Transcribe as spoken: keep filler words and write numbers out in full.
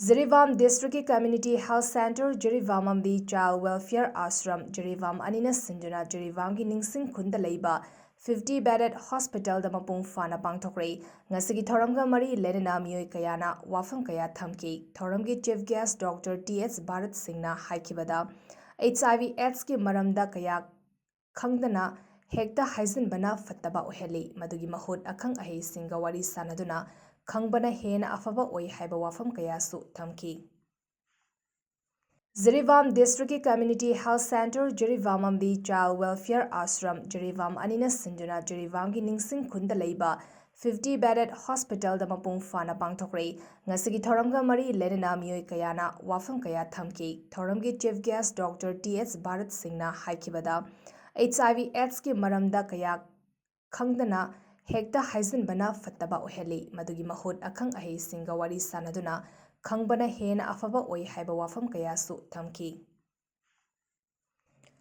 ꯖꯤꯔꯤꯕꯥꯝ ꯗꯤꯁꯇ꯭ꯔꯤꯛꯀꯤ community health centre Jiribam ꯑꯃꯗꯤ child welfare ashram Jiribam ꯑꯅꯤꯅ ꯁꯤꯟꯗꯨꯅ ꯖꯤꯔꯤꯕꯥꯝꯒꯤ ꯅꯤꯡꯁꯤꯡ ꯈꯨꯟꯗ ꯂꯩꯕ ꯐꯤꯐꯇꯤ ꯕꯦꯗꯦꯗ ꯍꯣꯁꯄꯤꯇꯥꯜꯗ ꯃꯄꯨꯡ ꯐꯥꯅ ꯄꯥꯡꯊꯣꯛꯈ꯭ꯔꯦ꯫ ꯉꯁꯤꯒꯤ ꯊꯧꯔꯝꯒ ꯃꯔꯤ ꯂꯩꯅꯅ ꯃꯤꯑꯣꯏ ꯀꯌꯥꯅ ꯋꯥꯐꯝ ꯀꯌꯥ ꯊꯝꯈꯤ꯫ ꯊꯧꯔꯝꯒꯤ ꯆꯤꯐ ꯒꯦꯁ꯭ꯠ ꯗꯣꯛꯇꯔ ꯇꯤ ꯑꯦꯁ ꯚꯥꯔꯠ ꯁꯤꯡꯅ ꯍꯥꯏꯈꯤꯕꯗ, ꯑꯩꯆ ꯑꯥꯏ ꯚꯤ ꯑꯦꯗꯁꯀꯤ ꯃꯔꯝꯗ ꯀꯌꯥ ꯈꯪꯗꯅ ꯍꯦꯛꯇ ꯍꯥꯏꯖꯤꯟꯕꯅ ꯐꯠꯇꯕ ꯑꯣꯏꯍꯜꯂꯤ꯫ ꯃꯗꯨꯒꯤ ꯃꯍꯨꯠ ꯑꯈꯪ ꯑꯍꯩꯁꯤꯡꯒ ꯋꯥꯔꯤ ꯁꯥꯅꯗꯨꯅ ꯈꯪꯕꯅ ꯍꯦꯟꯅ ꯑꯐꯕ ꯑꯣꯏ ꯍꯥꯏꯕ ꯋꯥꯐꯝ ꯀꯌꯥꯁꯨ ꯊꯝꯈꯤ꯫ ꯖꯤꯔꯤꯕꯥꯝ ꯗꯤꯁꯇ꯭ꯔꯤꯛꯀꯤ ꯀꯝꯃ꯭ꯌꯨꯅꯤꯇꯤ ꯍꯦꯜꯊ ꯁꯦꯟꯇꯔ ꯖꯤꯔꯤꯕꯥꯝ ꯑꯃꯗꯤ ꯆꯥꯏꯜꯗ ꯋꯦꯜꯐꯤꯌꯔ ꯑꯥꯁ꯭ꯔꯝ ꯖꯤꯔꯤꯕꯥꯝ ꯑꯅꯤꯅ ꯁꯤꯟꯗꯨꯅ ꯖꯤꯔꯤꯕꯥꯝꯒꯤ ꯅꯤꯡꯁꯤꯡ ꯈꯨꯟꯗ ꯂꯩꯕ ꯐꯤꯐꯇꯤ ꯕꯦꯗꯦꯗ ꯍꯣꯁꯄꯤꯇꯥꯜꯗ ꯃꯄꯨꯡ ꯐꯥꯅ ꯄꯥꯡꯊꯣꯛꯈ꯭ꯔꯦ꯫ ꯉꯁꯤꯒꯤ ꯊꯧꯔꯝꯒ ꯃꯔꯤ ꯂꯩꯅꯅ ꯃꯤꯑꯣꯏ ꯀꯌꯥꯅ ꯋꯥꯐꯝ ꯀꯌꯥ ꯊꯝꯈꯤ꯫ ꯊꯧꯔꯝꯒꯤ ꯆꯤꯐ ꯒꯦꯁ꯭ꯠ ꯗꯣꯛꯇꯔ ꯇꯤ ꯑꯦꯁ ꯚꯥꯔꯠ ꯁꯤꯡꯅ ꯍꯥꯏꯈꯤꯕꯗ, ꯑꯩꯆ ꯑꯥꯏ ꯚꯤ ꯑꯦꯗꯁꯀꯤ ꯃꯔꯝꯗ ꯀꯌꯥ ꯈꯪꯗꯅ ꯍꯦꯛꯇ ꯍꯥꯏꯖꯤꯟꯕꯅ ꯐꯠꯇꯕ ꯑꯣꯏꯍꯜꯂꯤ꯫ ꯃꯗꯨꯒꯤ ꯃꯍꯨꯠ ꯑꯈꯪ ꯑꯍꯩꯁꯤꯡꯒ ꯋꯥꯔꯤ ꯁꯥꯅꯗꯨꯅ ꯈꯪꯕꯅ ꯍꯦꯟꯅ ꯑꯐꯕ ꯑꯣꯏ ꯍꯥꯏꯕ ꯋꯥꯐꯝ ꯀꯌꯥꯁꯨ ꯊꯝꯈꯤ꯫